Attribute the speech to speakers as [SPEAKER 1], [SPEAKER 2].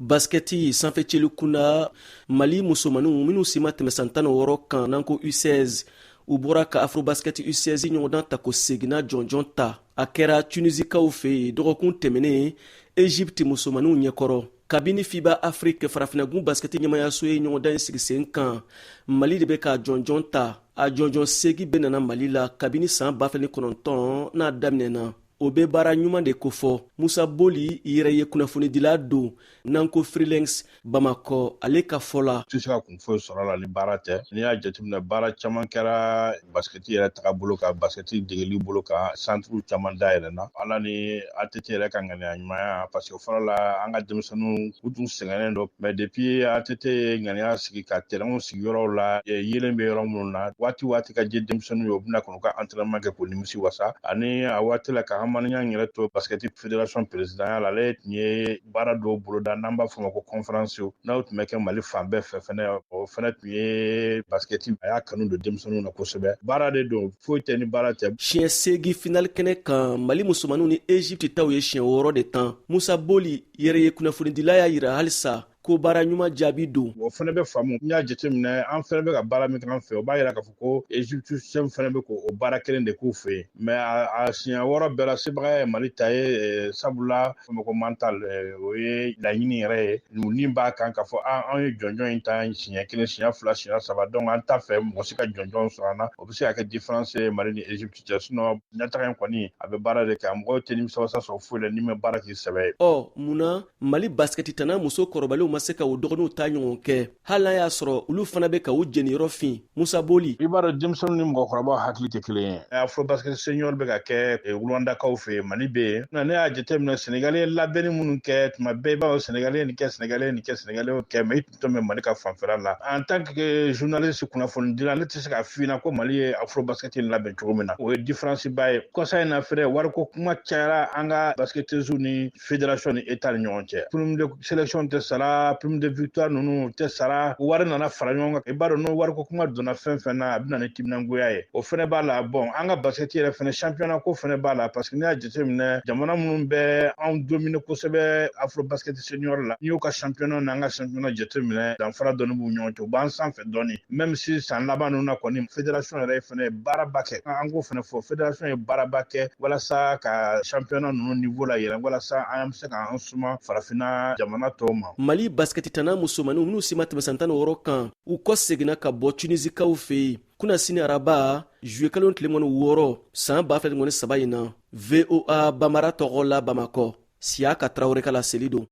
[SPEAKER 1] Baskɛti sanfɛcelu kunda, Mali musomaninw minw si ma tɛmɛ san 16 kan, n'an ko U16, u bɔra ka Afrobasket U16 ɲɔgɔndan tako seginnan jɔnjɔn ta. A kɛra Tunisikaw fɛ yen dɔgɔkun tɛmɛnen, Egypte musomaninw ɲɛkɔrɔ. Kabini FIBA Afrique, farafinagun baskɛti ɲɛmayaso ye ɲɔgɔndan in sigi sen kan, Mali de bɛ ka jɔnjɔn ta. A jɔnjɔn segi bɛ nana Mali la kabini san 2009 n'a daminɛna. O bɛ baara ɲuman de kofɔ. Musa Boli, yɛrɛ ye kunnafonidila don, n'an ko freelance, Bamakɔ, ale ka fɔ la:
[SPEAKER 2] Tɛ se ka kun foyi sɔrɔ a la ni baara tɛ. N'i y'a jateminɛ, baara caman kɛra baskɛti yɛrɛ taga bolo kan, baskɛti degeli bolo kan, santuru caman dayɛlɛnna, Ala ni ATT yɛrɛ ka ŋaniya ɲumanya, parce que fɔlɔ la, an ka denmisɛnninw, u tun sɛgɛnnen don. Mais depuis ATT ye ŋaniya sigi ka terrainw sigi yɔrɔw la, yelen bɛ yɔrɔ minnu na, waati waati ka di denmisɛnninw ye, u bɛna kɔnɔ ka entraînement kɛ k'u nimisi wasa. Ani a waati la, ka Hamani Niang yɛrɛ to baskɛti fédération présidentya la, ale tun ye baara dɔw boloda, n'an b'a fɔ ma ko conférence, n'aw tun bɛ kɛ Mali fan bɛɛ fɛ fɛnɛ. O fɛnɛ tun ye baskɛti, a y'a kanu don denmisɛnninw na kosɛbɛ. Baara de don, foyi tɛ ni baara tɛ.
[SPEAKER 1] Siɲɛ 8 finali kɛnɛ kan, Mali musomaninw ni Egypte taw ye siɲɛ 6 de tan. Musa Boli, yɛrɛ ye kunnafonidila, y'a yira halisa ko baara ɲuman jaabi don.
[SPEAKER 2] O fɛnɛ bɛ faamu. N'i y'a jateminɛ, an fɛnɛ bɛ ka baara min kɛ an fɛ, o b'a yira k'a fɔ ko Égypte fɛnɛ bɛ k'o baara kelen de k'u fɛ yen. Mais a siɲɛ 6 bɛɛ la, sebaga ye Mali ta ye, sabula ko mental, o ye laɲini yɛrɛ ye. Ni b'a kan k'a fɔ anw ye jɔnjɔn in ta siɲɛ kelen, siɲɛ fila, siɲɛ saba, donc an t'a fɛ mɔgɔ si ka jɔnjɔn sɔrɔ an na. O bɛ se ka kɛ différence ye Mali ni Égypte cɛ. Sinon, ɲɛtaga in kɔni, a bɛ baara de kɛ. Mɔgɔw tɛ nimisiwasa sɔrɔ foyi la n'i ma baara k'i sɛbɛ ye.
[SPEAKER 1] Ɔ, munna Mali basikɛtitana muso kɔrɔbalenw ma se ka o dɔgɔninw ta ɲɔgɔn kɛ, hali n'a y'a sɔrɔ olu fana bɛ ka u jeniyɔrɔ fin? Musa Boli:
[SPEAKER 2] I b'a dɔn, denmisɛnninw ni mɔgɔkɔrɔbaw hakili tɛ kelen ye. Afro basket senior bɛ ka kɛ Rwandakaw fɛ yen, Mali bɛ yen. Nka ne y'a jateminɛ, Senegali ye labɛnni minnu kɛ tuma bɛɛ, i b'a dɔn, Senegali ye nin kɛ, Senegali ye nin kɛ, Senegali y'o kɛ, mais i tun tɛ mɛn Mali ka fanfɛla la. En tant que journaliste, kunnafonidila, ne tɛ se k'a f'i ɲɛna ko Mali ye afro basket in labɛn cogo min na. O ye différence ba ye. Kɔsa in na fɛnɛ, wariko kuma cayara an ka basketteuses ni fédération ni État ni ɲɔgɔn cɛ. Prime de sélection tɛ sara, prime de victoire ninnu tɛ sara, wari nana fara ɲɔgɔn kan. I b'a dɔn, n'o wariko kuma donna fɛn fɛn na, a bɛ na ni timinangoya ye. O fɛnɛ b'a la. Bon, an ka basket yɛrɛ fɛnɛ, championnat ko fɛnɛ b'a la, parce que n'i y'a jateminɛ, jamana minnu bɛ anw dominer kosɛbɛ afro basket senior la, n'i y'u ka championnat n'an ka championnat jateminɛ, danfara dɔɔni b'u ɲɔgɔn cɛ, u b'an sanfɛ dɔɔni. Même si san laban ninnu na kɔni, fédération yɛrɛ fɛnɛ ye baaraba kɛ, an k'o fɛnɛ fɔ, fédération ye baaraba kɛ walasa ka championnat ninnu niveau la yɛlɛn, walasa an bɛ se k'an suma farafinna jamana tɔw ma.
[SPEAKER 1] Mali basikɛtitana musomaninw minnu si ma tɛmɛ san 16 kan, u kɔ seginna ka bɔ Tunisikaw fɛ yen kunasini araba, zuye kalo tile 26, san 2023 in na. VOA Bambara tɔgɔ la, Bamakɔ, Siyaka Tarawele ka laseli don.